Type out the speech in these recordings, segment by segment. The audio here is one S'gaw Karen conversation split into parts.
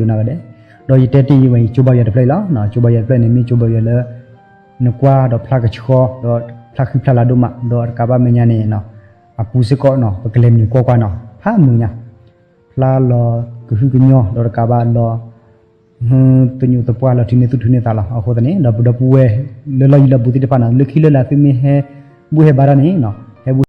ကိးဒံနီၢ်ဂၤဒဲး, ဒီးယတဲတ့ၢ်အံၤဝဲအံၤ ကၠိဘါယွၤတဖျၢၣ်အံၤလီၤ. ကၠိဘါယွၤတဖျၢၣ်န့ၣ် မ့ၢ်ကၠိဘါယွၤလၢ နကွၢ်ဒီးဖျါကဆှီ ဒီးဖျါဃံဖျါလၤဒိၣ်မး ဒီးတကးဘၣ်မဲာ်ညါန့ၣ် အပူၤစ့ၢ်ကီးနီၤ ပကလဲၤနုာ်ကွၢ်ကွၢ်နီၤ ဖးမုာ်ညါ, ဖျါလီၤကဟုကညီၢ် ဒီးတကးဘၣ်လီၤ သညူးသပှၢ်လီၤထုးန့ၢ်သူၣ်ထုးန့ၢ်သးလီၤ. အဃိသတးန့ၣ် ဒီပုၢ်ဝဲၢ် လၢလီၢ်ယံၤလီၢ်ဘူးသ့ၣ်တဖၣ်နီၤ လၢခံလၢလာ်သုမ့ၢ်ဟဲဘူၣ်ဟဲဘါတၢ်န့ၣ် ဟဲဘူၣ်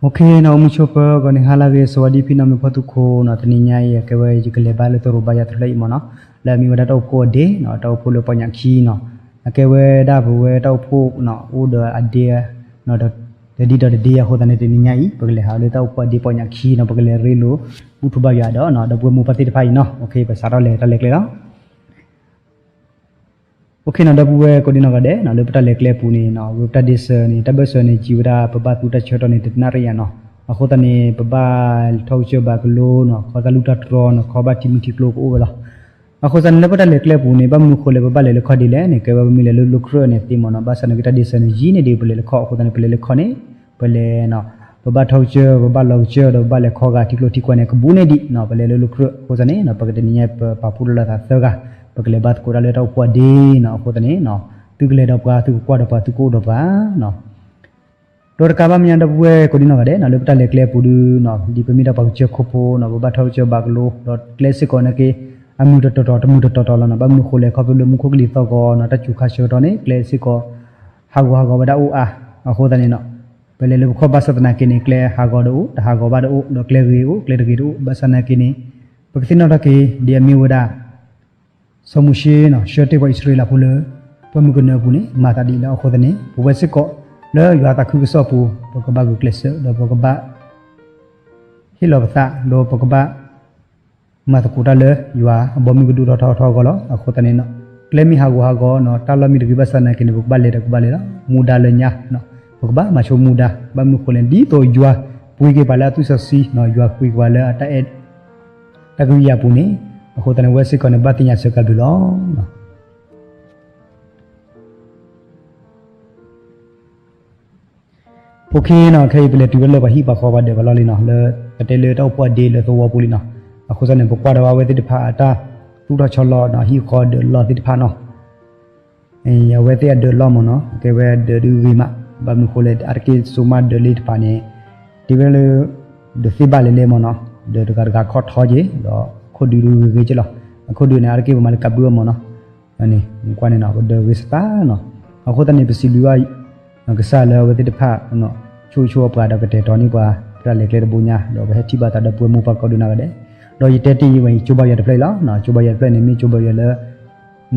OK နီၤ အိၣ်မူဆိပၢၤ ဂီၤနံၤဟါလၢအဂ့ၤ စဝၤဒံဖံနီၢ်မ့ၢ်ဖီသူခိၣ်နီၤ တနံၤညါအံၤ အကဲဝဲယကလဲၤဘါလၢသရိာ်ဘါယွၤတဖျၢၣ်အံၤမ့ၢ်နီၤ လၢအမ့ၢ်ဝဲဒၣ်တၢ်အိၣ်ဖှိၣ်အဒ့နီၤ တၢ်အိၣ်ဖှိၣ်လၢပီညၣ်ခံနီၤ အကဲဝဲဒၣ်ပဝဲတၢ်အိၣ်ဖှိၣ်နီၤ အိၣ်ဒီးအဒ့ တဒံဒီးတဒ့အဃိသတးန့ၣ် တနံၤညါအံၤ ပကလဲၤဟးလၢတၢ်အိၣ်ဖှိၣ်အဒ့ပီညၣ်ခံနီၤ ပကလဲၤရ့လိာ်ဘူၣ်ထီၣ်ဘါယွၤဒီးနီၤ ဒီပုၢ်ဝဲၢ်မိၢ်ပၢ်သ့ၣ်တဖၣ်အံၤနီၤ OK ပစးထီၣ်လဲၤတၢ်လဲၤကျဲလီၤ. OK နီၤ ဒီပုၢ်ဝဲၢ်ကိးဒံနီၢ်ဂၤဒဲးနီၤ လၢပတၢ်လဲၤကျဲအပူၤန့ၣ်နီၤ ဝဲပတၢ်ဒ့စၢၤန့ၣ် တၢ်ဘၢၣ်စၢၤန့ၣ် ကံၤဝဲဒၣ်ပဘၣ်သူတၢ်ဆၢကတီၢ်န့ၣ် တနၣ်ရံၣ်ယါနီၤ အဃိသတးန့ၣ် ပဘၣ်ထီၣ်ကစၢၢ်ဘၣ်ကလိနီၤ ခီတၢ်လူၢ်တၢ်တြီနီၤ ခီဘၣ်ထံမုၢ်ထံကျိကအိၣ်ဝဲလီၤ. အဃိသတးန့ၣ် လၢပတၢ်လဲၤကျဲအပူၤန့ၣ် ဘၣ်မနုၤဃိလဲၣ် ပဘၣ်လဲၤလၢခီၣ်ဒ်လဲၣ်န့ၣ် ကဲဝဲပမ့ၢ်လဲၤလၢလီၢ်ခရၢၣ်န့ၣ်သ့မ့ၢ်နီၤ ဘၣ်ဆၣ်န့ၣ်က့တၢ်ဒ့စၢၤန့ၣ် ယံာ်န့ၢ်ဒံး ပလဲၤလၢခီၣ် အဃိသတးန့ၣ် ပလဲၤလၢခီၣ်န့ၣ် ပလဲၤ ပဘၣ်ထီၣ်ကစၢၢ် ပဘၣ်လီၤကစၢၢ်ဒီးပဘၣ်လဲၤခီဂာ်ထံကျိထံကွၢ်န့ၣ် ကဘူးန့ၢ်ဒံးနီၤ ပလဲၤလၢလီၢ်ခရၢၣ် အဃိသတးန့ၣ်နီၤ ပကတနံၤညါပပာ်ဖှိၣ်လီၤလၢသးသၢဂၤ ပကလဲၤဘါသကိးတၢ်လၢတၢ်အိၣ်ဖှိၣ်အဒ့နီၤ အဃိသတးန့ၣ်နီၤ သုကလဲၤဒီးပှၤ သုကကွၢ်ဒီးပှၤ သုကအိၣ်ဒီးပှၤနီၤ ဒီးတကးဘၣ်မဲာ်ညါဒီပုၢ်ဝဲၢ်ကိးဒံနီၢ်ဂၤဒဲးနီၤ လၢပတၢ်လဲၤကျဲအပူၤဒုနီၤ ဒ်ပမ့ၢ်ဒၣ်ပှၤကစၢၢ်ခိၣ်ဖိနီၤ ပဘၣ်ထီၣ်ကစၢၢ်ဘၣ်ကလိ ဒီးကျဲစ့ၢ်ကီးနာ်က့ အမုာ်တတီၤတီၤ တမုာ်တတီၤတီၤလီၤနီၤ ဘၣ်မနုၤဃိလဲၣ်ခီဖျိလၢမူခိၣ်ကလံၤသီၣ်ဂီၤနီၤ တၢ်စူၤခါဆၢကတီၢ်န့ၣ် ကျဲစ့ၢ်ကီး ဟးဂီၤဟးဂီၤဝဲဒၣ်အိၣ်အါ အဃိသတးန့ၣ်နီၤ ပလဲၤလၢပခီၣ်ဘၣ်ဆၣ်သနာ်က့န့ၣ် ကျဲဟးဂီၤဒီးအိၣ် တဟးဂီၤဘၣ်ဒီးအိၣ် ဒီးကျဲဂ့ၤအိၣ် ကျဲတဂ့ၤတအိၣ် ဘၣ်ဆၣ်သနာ်က့န့ၣ် ပကသ့ၣ်နီၣ်ထီၣ်က့ၤ ဒ်အမ့ၢ်ဝဲဒၣ် စီၤမိၤၡ့နီၤ ဆှၢတ့ၢ်ပှၤအံၣ်စရ့လးဖိလၢ ပှၢ်မုၢ်ကနၢအပူၤန့ၣ် မၤသးဒ်လဲၣ် အဃိသတးန့ၣ် ပဝဲစ့ၢ်ကီး လၢယွၤသးခုကစီၣ်အပူၤ ပကဘၣ်ဂုာ်ကျဲးစၢး ဒီးပကဘၣ် ဟ့ၣ်လီၤပသး ဒီးပကဘၣ် မၤသကိးတၢ်လၢယွၤအဘီမုၢ်ကဒိၣ်ထီၣ်ထီထီၣ်အဂီၢ်လီၤ. အဃိသတးန့ၣ်နီၤ ကျဲမ့ၢ်ဟးဂီၤဟးဂီၤနီၤ တၢ်လီၢ်မ့ၢ်တဂ့ၤဘၣ်ဆၣ်သနာ်က့န့ၣ် ပကဘၣ်လဲၤဒီးကဘၣ်လဲၤလီၤ. မူဒါလၢညါနီၤ ပကဘၣ်မၤဆိမူဒါ ဘၣ်မနုၤဃိလဲၣ် ဒ်သိးယွၤပှ့ၤက့ၤပှၤလၢအသွံၣ်စီဆှံနီၤ ယွၤပှ့ၤက့ၤပှၤလၢအတၢ်အဲၣ် တၢ်ကဟုကယာ်အပူၤန့ၣ် အဃိသတးန့ၣ် ဝဲစ့ၢ်ကီးန့ၣ် ဘၣ်သ့ၣ်ညါဆၢကါဘျုးလီၤ. OK နီၤ ခဲအံၤပလဲၤတုၤဝဲလၢပှၤဟံၣ်ပှၤဃီပှၤဒၢးပှၤလီၢ်လံနီၤ လၢပတဲလၢတၢ်အိၣ်ဖှိၣ်အဒ့လၢသဝီပူၤလံနီၤ အဃိသတးန့ၣ် ပကွၢ်ဒီးဝဲသ့ၣ်တဖၣ်အတၢ်သူၣ်ထီၣ်ဆီလီၤနီၤ ဟံၣ်ဃီဒၢးလီၢ်သ့ၣ်တဖၣ်နီၤ အဝဲသ့ၣ်အဒၢးလီၢ်မ့ၢ်နီၤ ကဲဝဲဒၢးဒုးဂ့ၤမး ဘၣ်မနုၤဃိလဲၣ် အါတက့ၢ်စိမးဒၢးလ့တဖၣ်န့ၣ် တ့ဝဲလၢ ဒၢးသ့ၣ်ဘၣ်လဲၣ်လဲၣ်မ့ၢ်နီၤ ဒၢးတဂၤတဂၤခီၣ်ထီက့ၤ ဒီးအခိၣ်ဒုးဒုးဂ့ၤဂ့ၤက့ၤလီၤ အခိၣ်ဒုးန့ၣ် အါတက့ၢ်ပမၤလၢကးဘုအီမ့ၢ်နီၤ န့ၣ် ကွၢ်န့ၣ်နီၤ ပဒၢးဂ့ၤစၢ်သးနီၤ အဃိသတးန့ၣ် ပစံးဘျုးဘၣ် ကစၢ်လၢအဝဲသ့ၣ်တဖၣ် ဆိၣ်ဂ့ၤဆိၣ်ဝါပှၤဒီးကတဲာ်ကတီၤန့ၢ်ပှၤ တၢ်လဲၤကျဲတဘိညါ ဒီးပဟဲထံၣ်ဘၣ်သးဒီပုၢ်ဝဲၢ်မိၢ်ပၢ်ကိးဒိနီၢ်ဂၤဒဲး ဒီးယတဲတ့ၢ်အံၤဝဲအံၤ ကၠိဘါယွၤတဖျၢၣ်အံၤလီၤ ကၠိဘါယွၤတဖျၢၣ်န့ၣ် မ့ၢ်ကၠိဘါယွၤလၢ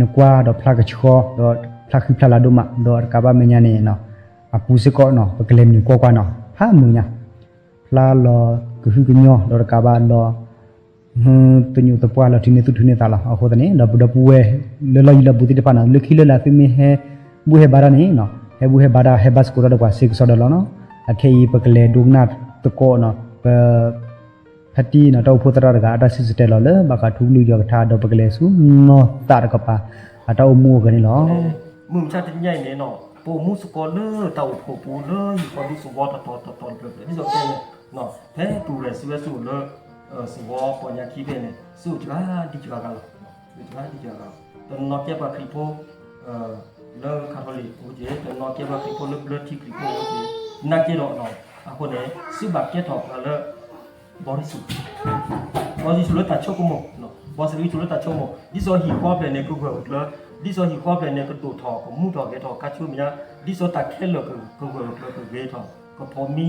နကွၢ်ဒီးဖျါကဆှီ ဒီးဖျါဃံဖျါလၤဒိၣ်မး ဒီးတကးဘၣ်မဲာ်ညါန့ၣ် အပူၤစ့ၢ်ကီးနီၤ ပကလဲၤနုာ်ကွၢ်ကွၢ်နီၤ ဖးမုာ်ညါ ဖျါလီၤကဟုကညီၢ် ဒီးတကးဘၣ်လီၤ သညူးသပှၢ်လီၤထုးန့ၢ်သူၣ်ထုးန့ၢ်သးလီၤ. အဃိသတးန့ၣ် ဒီပုၢ်ဝဲၢ် လၢလီၢ်ယံၤလီၢ်ဘူးသ့ၣ်တဖၣ်နီၤ လၢခံလၢလာ်သုမ့ၢ်ဟဲဘူၣ်ဟဲဘါတၢ်န့ၣ် ဟဲဘူၣ်ဟဲဘါတၢ် ဟဲဘါသကိးတၢ်ဒီးပှၤစ့ကစီဒီလီၤနီၤ. အခဲအံၤပကလဲၤဒိကနၣ်သကိးနီၤ ပ ဖါတံၢ်နီၤ တၢ်အိၣ်ဖှိၣ်သရၣ်တဂၤ အတၢ်စံၣ်တဲၤတဲလီၤလၢ ဘၣ်ဃးထူကလုၢ်ယွၤကထါ ဒီးပကလဲၤဆူနီၢ်သးတကပၤ အတၢ်အိၣ်မူအိၣ်ဂဲၤန့ၣ်လီၤ. မုၢ်မဆါတနံၤညါအံၤန့ၣ်နီၤ ပအိၣ်မူသကိးလၢတၢ်အိၣ်ဖှိၣ်ပူၤလၢဟံၣ်ဃီဒူသဝီတတီၤတတီၤတဖျၢၣ်ဖျၢၣ် ဒ်သိးကဲန့ၣ် ဖဲပူၤရဲၣ်စံးဝဲစ့ၢ်ကီးလၢ သဝီပီညါခံဖဲန့ၣ် စ့ၢ်ကီးစှၤဒံးစှၤဂၤလီၤ. စှၤဒံးစှၤဂၤလီၤ. တနီၤကဲပှၤခရံာ်ဖိ လၢခါထီလံၤအိၣ်က့ၤ တနီၤကဲပှၤခရံာ်ဖိလၢဘျၢထံခရံာ်ဖိအိၣ်က့ၤ နာ်က့ဒီးနီၤ အဃိန့ၣ် စ့ၢ်ဘၣ်ကဲထီၣ်ပှၤလၢ ဘီရံစူး ဘီရံစူးလၢတၢ်ဆိကမိၣ် ဘီရံစူးလၢတၢ်ဆိကမိၣ် ဒ်သိးဟံၣ်ဃီဖျၢၣ်န့ၣ် ကဂၢၢ်ကကျၢၤ ဒ်သိးဟံၣ်ဃီဖျၢၣ်န့ၣ် ကဒိၣ်ထီၣ် ကမူထီၣ်ဂဲၤထီၣ် ကါဆိမဲာ်ညါ ဒ်သိးတၢ်ခဲလၢာ်ကဂၢၢ်ကကျၢၤ ကဂ့ၤထီၣ် ကဖိးမံ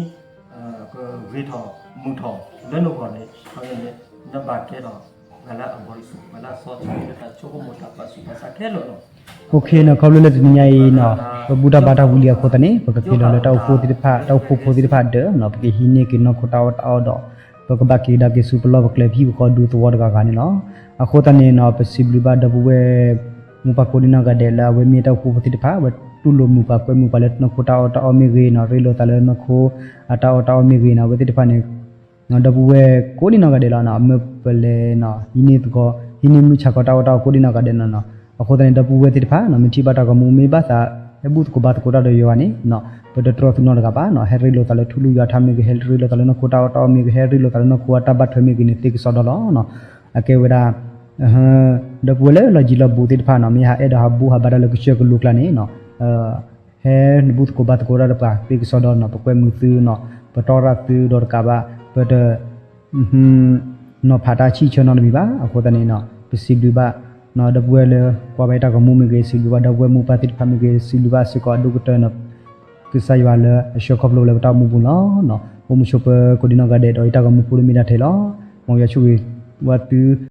ကဂ့ၤထီၣ်မုာ်ထီၣ် လၢနဂီၢ်န့ၣ် အဝဲန့ၣ် နဘၣ်ကဲထီၣ် ပှၤလၢအဘီရံစူး ပှၤလၢအစီဆှံလၢတၢ်ဆိကမိၣ်တၢ်ပာ်ဆူးပာ်ဆါခဲလၢာ်လီၤ. အိၣ်ခ့နီၤ ခီဖျိလၢတနံၤညါအံၤနီၤ ပဘူၣ်တၢ်ဘါတၢ်ဝံၤလံအဃိသတးန့ၣ် ပကက့ၤလီၤလၢတၢ်အိၣ်ဖှိၣ်သ့ၣ်တဖၣ် တၢ်အိၣ်ဖှိၣ်ဖိသ့ၣ်တဖၣ်ဒၢးနီၤ ပကဟံးန့ၢ်က့ၤနီၢ်ခိတၢ်အီၣ်တၢ်အီဒီး ပကဘၣ်က့ၤကဒါက့ၤဆူပလီၢ်ပကျဲပဟံၣ်ပဃီဒူသဝီတဂၤဂၤန့ၣ်လီၤ. အဃိသတးန့ၣ်နီၤ ပစံးဘျုးဘၣ်ဒီပုၢ်ဝဲၢ် မိၢ်ပၢ်ကိးဒံနီၢ်ဂၤဒဲးလၢအဝဲမ့ၢ်တၢ်အိၣ်ဖှိၣ်ဖိသ့ၣ်တဖၣ် အဝဲတူၢ်လိာ်မုာ်ပှၤကွဲမုာ်ပှၤလၢနီၢ်ခိတၢ်အီၣ်တၢ်အီမ့ၢ်ဂ့ၤနီၤ ရ့လိာ်သးလၢနီၢ်ခိအတၢ်အီၣ်တၢ်အီမ့ၢ်ဂ့ၤနီၤ အဝဲသ့ၣ်တဖၣ်န့ၣ် ဒီပုၢ်ဝဲၢ်ကိးဒံနီၢ်ဂၤဒဲးလီၤနီၤ, အမ့ၢ်ပလဲၤနီၤ ဟံးန့ၢ်သကိး ဟံးန့ၢ်မုၢ်ဆါခီတၢ်အီၣ်တၢ်အီကိးဒံနီၢ်ဂၤဒဲးနီၤနီၤ. အဃိသတးန့ၣ် ဒီပုၢ်ဝဲၢ်သ့ၣ်တဖၣ်နီၤ မ့ၢ်ထံၣ်ဘၣ်တၢ်ဂီၤမူ မ့ၢ်ဘၣ်သး ဟဲဘူၣ်သကိးဘါသကိးတၢ်ဒီးယွၤန့ၣ်နီၤ ပတတြီသုနီတဂၤဘၣ်နီၤ. ဟဲရ့လိာ်သးလၢထူၣ်လူၢ်ယွၤထါမ့ၢ်ဂ့ၤ, ဟဲရ့လိာ်သးလၢနီၢ်ခိတၢ်အီၣ်တၢ်အီမ့ၢ်ဂ့ၤ, ဟဲရ့လိာ်သးလၢနီၢ်ခိအတၢ်ဘၣ်ထွဲမ့ၢ်ဂ့ၤန့ၣ် သ့ကစီဒီလီၤနီၤ. အကဲဝဲဒၣ် ဒီပုၢ်ဝဲၢ်လၢလီၢ်ယံၤလီၢ်ဘူးသ့ၣ်တဖၣ်နီၤ မ့ၢ်ဟးအဲၣ်ဒိးဟးဘူၣ်ဟးဘါတၢ်လၢကစၢၢ်ကလိကျါန့ၣ်နီၤ ဟဲနဘူၣ်သကိးဘါသကိးတၢ်ဒီးပှၤ သ့ကစီဒီနီၤ. ပကွဲမုာ်သုနီၤ, ပတီၢ်ရၣ်သုဒီးတကးဘၣ် ပတ နီၤဖးတၢ်ဆံၣ်ဆၢနီတမံၤဘၣ်. အဃိသတးန့ၣ်နီၤ ပစံးဘျုးဘၣ် ဒီပုၢ်ဝဲၢ်လၢကွၢ်ဘၣ်တၢ်ဂီၤမူမ့ၢ်ဂ့ၤ, စံးဘျုးဘၣ်ဒီပုၢ်ဝဲၢ်မိၢ်ပၢ်သ့ၣ်တဖၣ်မ့ၢ်ဂ့ၤ, စံးဘျုးဘၣ်စ့ၢ်ကီးအဒိၣ်ကတၢၢ်နီၤ ကစၢ်ယွၤလၢအဆှၢခီဖျိလၢပတၢ်အိၣ်မူပူၤလီၤ. အိၣ်မူဆိးပၢၤကိးဒံနီၢ်ဂၤဒဲးဒီးအံၤတၢ်ဂီၤမူဖိလၢမ့ၢ်ဒၣ်ထဲလီၤ. မ်ယွၤဆိၣ်ဂ့ၤဝဲသု